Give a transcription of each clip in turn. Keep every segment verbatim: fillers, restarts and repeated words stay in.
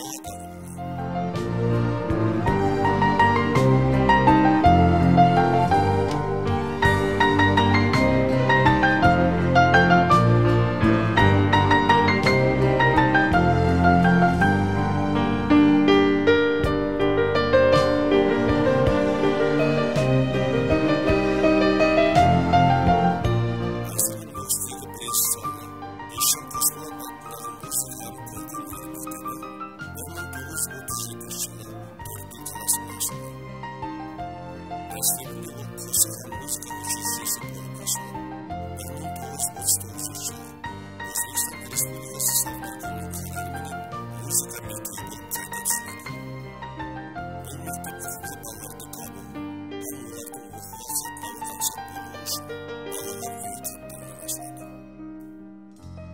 Muzıka mektebi bir mıń toǵız júz otız jetinshi jılı Tórtkúl qalasında ashılǵan. Dáslepinde ol qosıq hám muzıka uchilishesi bolıp ashılıp, bir mıń toǵız júz otız toǵızınshı jılı Ózbekstan Respublikası Sawıtlar qurımınıń qararı menen muzıka mektebi bolıp qayta túsirildi. Bul mektep uqıplı balalardı tabıw hám olardıń oqıwǵa qatnawı ańsat bolıwı ushın balalar úyi qatarınan ashıladı.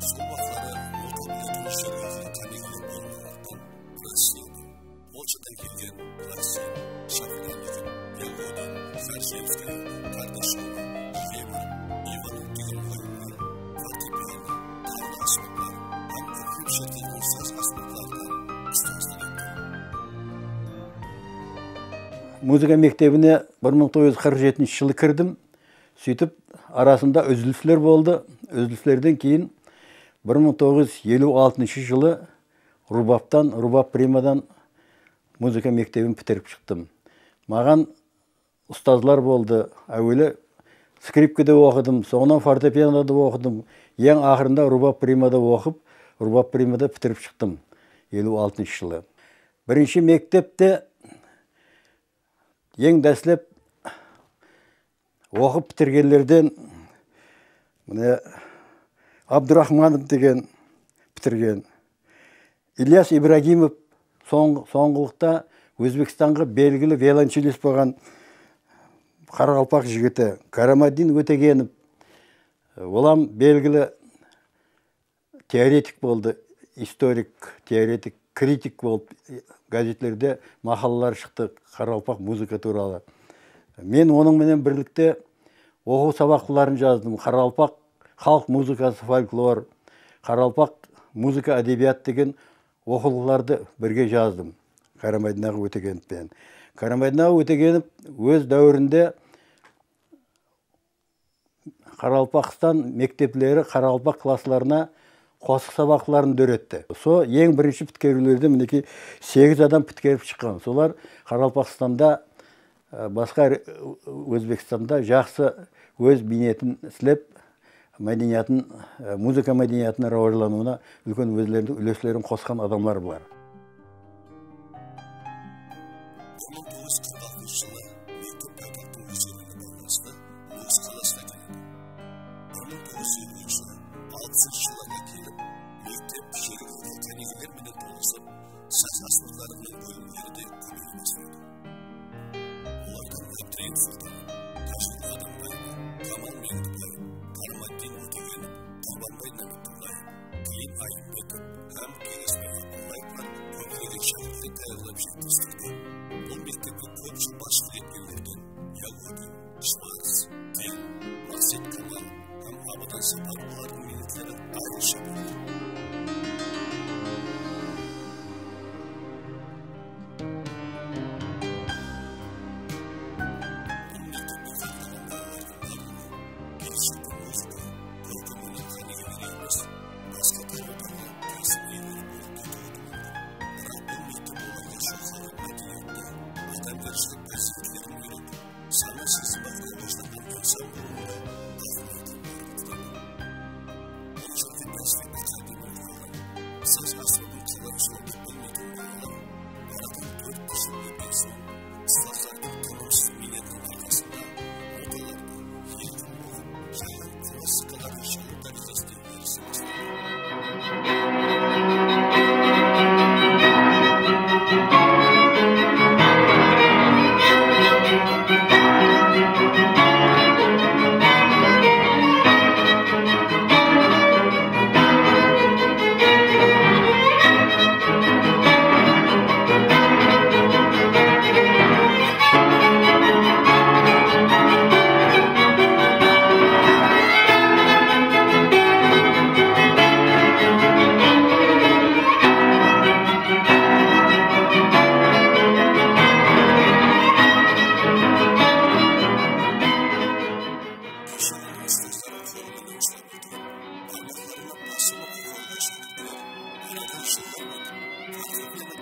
Sol waqıtları nota biletiń jerlerden qánigeler bolmaǵanlıqtan, Rossiyada, Polshadan kelgen Rossiyada, Shafranikov, Yagodin, Zarzhevskaya, Kardashova, Yevr, Ivanov degen muǵallimler fortepiano, tarlı ásbaplar hám kóplep shet elden saz ásbaplardan ustazlıq etti. Muzıka mektebine bir mıń toǵız júz qırq jetinshi jılı kirdim. Sóytip, arasında úzilisler boldı. Úzilislerden keyin bir mıń toǵız júz eliw altınshı jılı Rubabtan, Rubab primadan muzıka mektebin pitirip shıqtım. Maǵan ustazlar boldı. Áweli skripkada oqıdım, sońınan fortepianoda oqıdım. Eń aqırında Rubab primada oqıp, Rubab primada pitirip shıqtım eliw altınshı jılı. Birinshi mektepte eń dáslep oqıp pitirgenlerden, mine, Abduraxmanov degen pitirgen, İlyas İbragimov, soń-, sońǵılıqta Ózbekstanǵa belgili violonchelist bolǵan qaraqalpaq jigiti Karamatdin Ótegenov, ol hám belgili teoretik boldı, istorik, teoretik, kritik bolıp, e, gazetlerde maqalalar shıqtı qaraqalpaq muzıka tuwralı. Men onıń menen birlikte oqıw sabaqların jazdım. Qaraqalpaq xalıq muzıkası, folklor, qaraqalpaq muzıka, ádebiyat degen oqıwlıqlardı birge jazdım Karamatdin aǵa Ótegenov penen. Karamatdin aǵa Ótegenov óz dáwirinde Qaraqalpaqstan mektepleri qaraqalpaq klasslarına qosıq sabaqların dóretti. Sol eń birinshi pitkeriwlerden, minekey, segiz adam pitkerip shıqqan. Solar Qaraqalpaqstanda, e, basqa re-, Ózbekstanda jaqsı óz miynetin islep, mádeniyatın, e, muzıka mádeniyatınıń rawajlanıwına úlken ózleriniń úleslerin qosqan adamlar bular. Bir mıń toǵız júz qırq altınshı jılı mektep paytaxtıń ózgeriwine baylanıslı Nókis qalasına keledi. Bir mıń toǵız júz ellinshi, alpısınshı jıllarǵa kelip, mektep jergilikli qánigeler menen tolasıp, saz ásbapları menen bólimleri de kóbeye baslaydı. Olardan Ábdireyin Sultanov, Tájidin Adambaev, Kamal Meńlibay, Karamatdin Ótegenov, Qurbanbay Námetullayeva, Keyin Ayımbetov hám Keńesbay Abdullaevlar kóplegen shákirtler tayarlap jetistirdi. Bul mektepke kóp jıl basshılıq etkenlerden Yagodin, Shvarc, Ten, Maqset Kamal hám Abadan Saparov olardıń miynetleri ayrıqsha boldı. Bul mektepke qatnaǵan balalardıń barlıǵı keleshekte muzıka, Rok-n-rolldıń qánigeleri emes, basqa tarawdaǵı kásip iyeleri bolıp ketiwi de múmkin. Biraq bul mektep olarǵa joqarı mádeniyattı, adamgershilik qásiyetlerin úyretip, sana sezimi rawajlanǵan insan bolıwında aqıl-aqılın úyretedi. Bul jerde dáslepki qádemini qoyǵan, saz ásbabın qalay uslawdı bilmeytuǵın balalar aradan tórt jıl ótken soń, ustazlardıń tınımsız miynetiniń arqasında notalardı erkin oqıp, jaylań klassikalarǵa jalıw dárejesine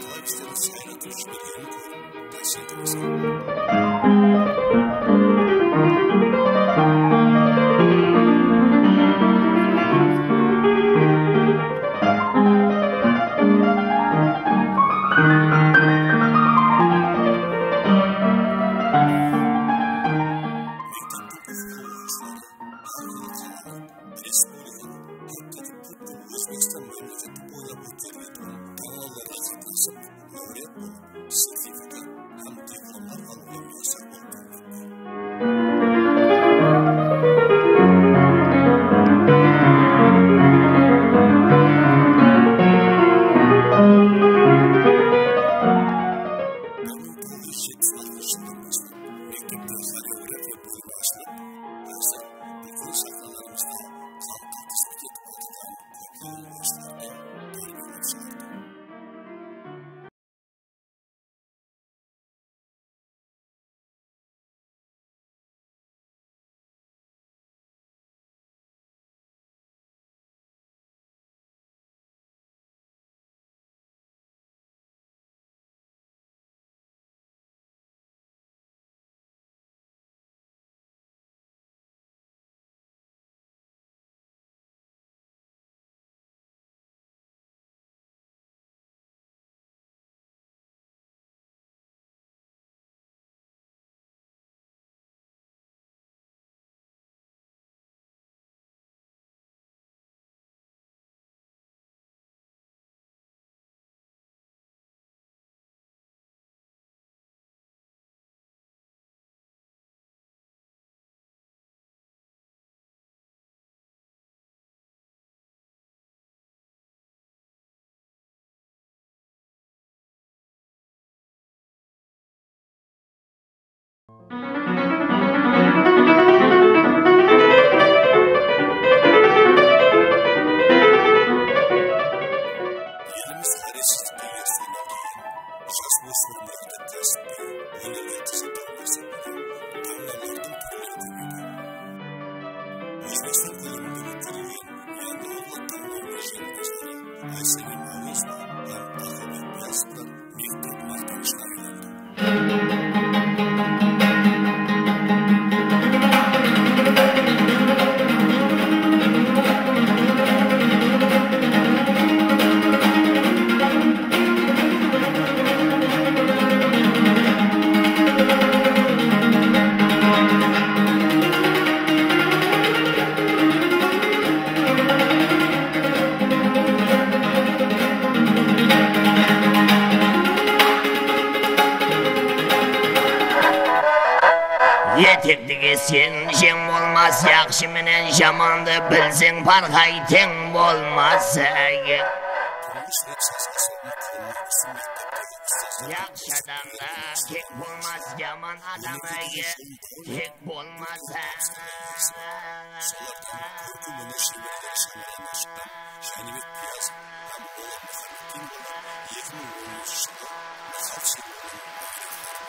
Bizlerdi sayratıp jibergenin kórip, tásirlendim. Mekteptiń oqıwshıları hár bir qaladan, respublikadan, hátte de pútkil Ózbekstan mámleketi boylap ótkeriletuǵın tańlawlarǵa qatnasıp, láwreat bolıp, sertifikat hám diplomlar alıwǵa múyasar bolıp kelmekte. Bir mıń toǵız júz jetpis altınshı jıldan baslap mektepte xoreografiya bólimi ashılıp, házir pútkil saxnalarımızda qan qaqtırıp ketip atırǵan kóplegen jaslardı tárbiyalap shıǵardı. Elimiz ǵárezsizlikke erisiwinen keyin jas ósmirimlerdi kásipke, ónerge qızıqtırıw maqsetinde tańlawlardıń túrleri kóbeydi. Ózbekstan kóleminde ótkerilgen Yangi avlod tańlawınıń jeńimpazları Aysánem Áwezova hám Aqılbek Piyazovlar mektep maqtanıshına aylandi. Etekti kesseń, jeń bolmas, jaqsı menen jamandı bilseń, parqay teń bolmas. Jaqsı adamda keń bolmas, jaman adam. Tek bolmasa. Solardan kórkem óner sheberleri shańaraǵınan shıqqan Jánibek Piyazov hám Bolat Muhammeddin bolıp, eki mıń on úshinshi jılı Maqal sıylıǵınıń laureatları bolǵan.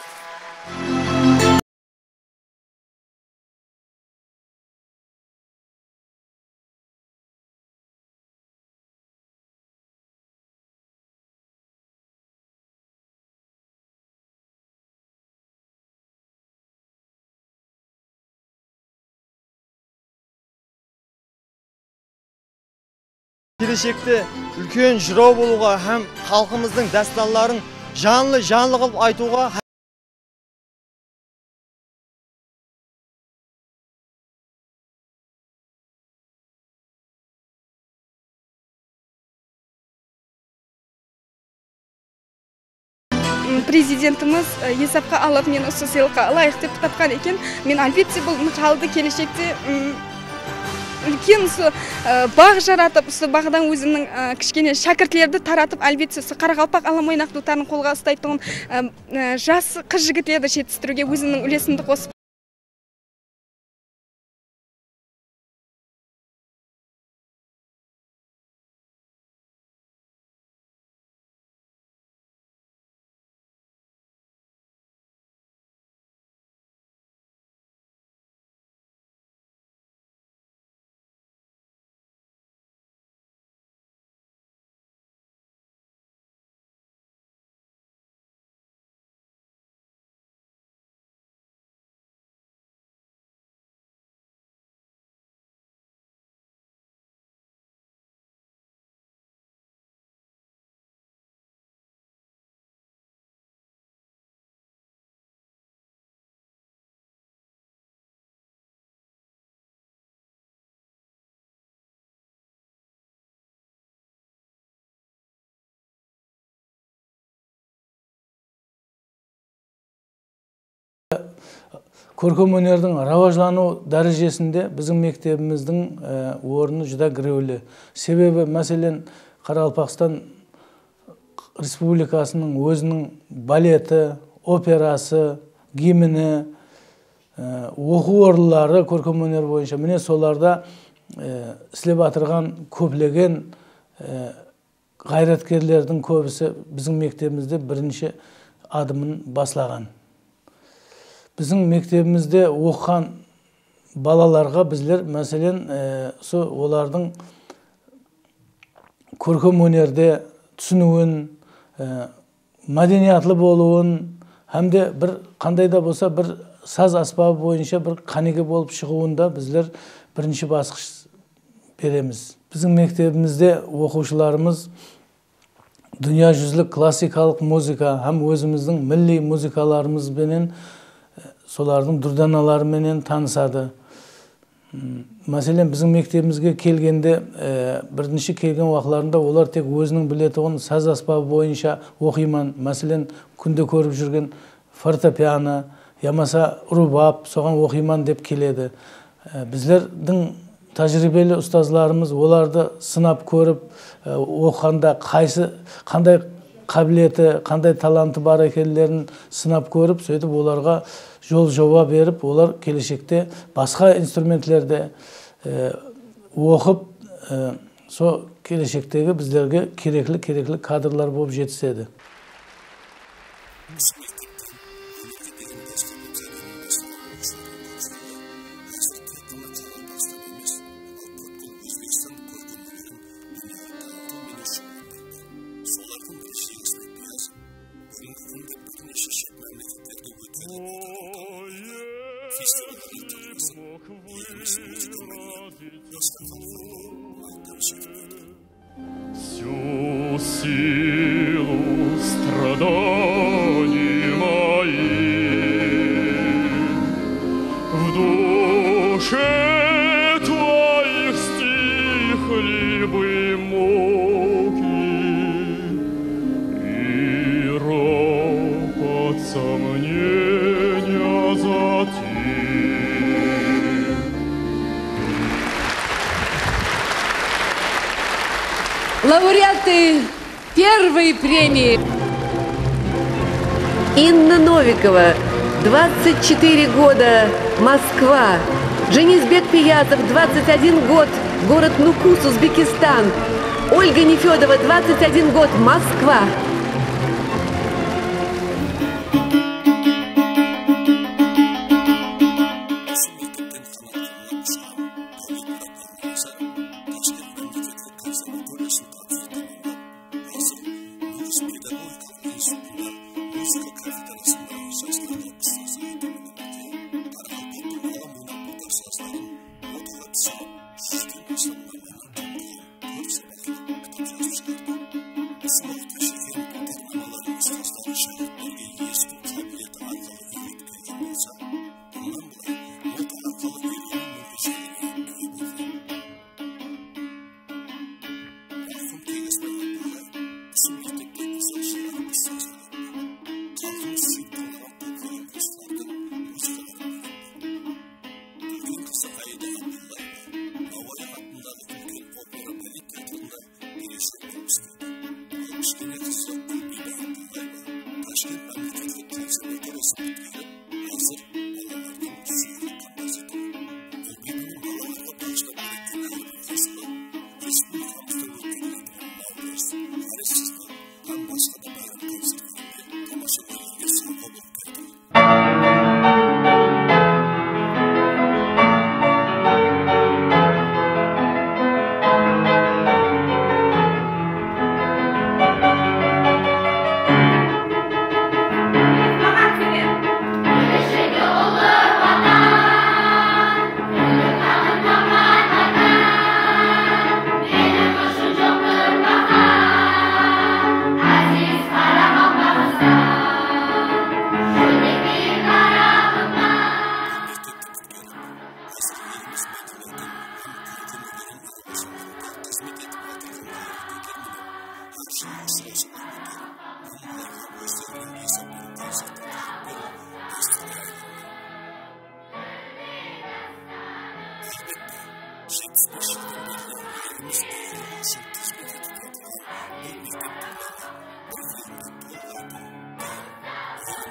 Keleshekte úlken jıraw bolıwǵa hám xalqımızdıń dástanların janlı-janlı qılıp aytıwǵa Prezidentimiz, e, esapqa alıp, meni usı sıylıqqa ılayıq dep tapqan eken. Men, álbette, bul maqaldı keleshekte, m, úlken usı, e, baǵ jaratıp, usı baǵdan ózimniń, e, kishkene shákirtlerdi taratıp, álbette, usı Qaraqalpaq alım oynaq duwtarın qolǵa uslay tuǵın, e, e, jas qız-jigitlerdi jetistiriwge ózimniń úlesimdi qosıp Kórkem ónerdiń rawajlanıw dárejesinde biziń mektebimizdiń, e, ornı júdá girewli. Sebebi, máselen, Qaraqalpaqstan Respublikasınıń óziniń baleti, operası, gimni, e, oqıw orınları kórkem óner boyınsha, mine, solarda, e, islep atırǵan kóplegen, e, ǵayratkerlerdiń kóbisi biziń mektebimizde birinshi adımın baslaǵan. Biziń mektebimizde oqıǵan balalarǵa bizler, máselen, e, usı olardıń kórkem ónerde túsiniwin, e, mádeniyatlı bolıwın hám de bir qanday da bolsa bir saz ásbabı boyınsha bir qánige bolıp shıǵıwın da bizler birinshi basqısh beremiz. Biziń mektebimizde oqıwshılarımız dúnya júzilik klassikalıq muzıka hám ózimizdiń milliy muzıkalarımız benen, e, solardıń dúrdanaları menen tanısadı. M, máselen, biziń mektebimizge kelgende, e, birinshi kelgen waqıtlarında olar tek óziniń biletuǵın saz ásbabı boyınsha oqıyman, máselen, kúnde kórip júrgen fortepiano yamasa rubab, soǵan oqıyman dep keledi. E, bizlerdiń tájiriybeli ustazlarımız olardı sınap kórip, e, oqıǵanda qaysı, qanday qábileti, qanday talantı bar ekenlerin sınap kórip, sóytip olarǵa jol joba berip, olar keleshekte basqa instrumentlerde, e, oqıp, e, so keleshektegi bizlerge kerekli, kerekli kadrlar bolıp jetisedi. Usı mektepten ónerge degen dostlıqtı izlegen baslanǵan oqıwshılardıń kópshiligi házir tek ǵana Qaraqalpaqstan emes, al pútkil Ózbekstan kórkem ónerin mádeniyat tanıtıw menen shuǵıllanbaqta. Solardıń biri Jeńisbek Niyazov. Búgingi kúnde bir neshe shet mámleketlerge ótkerilip atırǵan festivallarǵa qatnasıp, elimiz muzıka mádeniyatın jaslarǵa foydalanadı. Всю силу страданий моих в душе твоих стихли бы муки, и ропот сомнения затих. Лауреаты первой премии. Инна Новикова, двадцать четыре года, Москва. Женисбек Пиязов, двадцать один год, город Нукус, Узбекистан. Ольга Нефёдова, двадцать один год, Москва. Tashkent mámleketlik konservatoriyasın tamamlap, házir Nókis pedagogikalıq institutında muzıka kafedrasında jaslarǵa ustazlıq etiw minetinde Qaraqalpaqtıń ǵalam oynap otır sazların notaǵa túsirip, júzden aslam mámleni qamtıǵan tórt sabaqlıq kitap jazıp shıǵardı. Usı waqıtqa shekem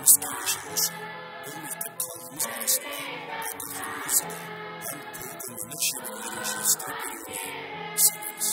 Qısqa jıl ushın bul mektep xalqımız arasında aqıllı muzıka hám kórkem óner sheberlerin jetistirip beriwine isenemiz.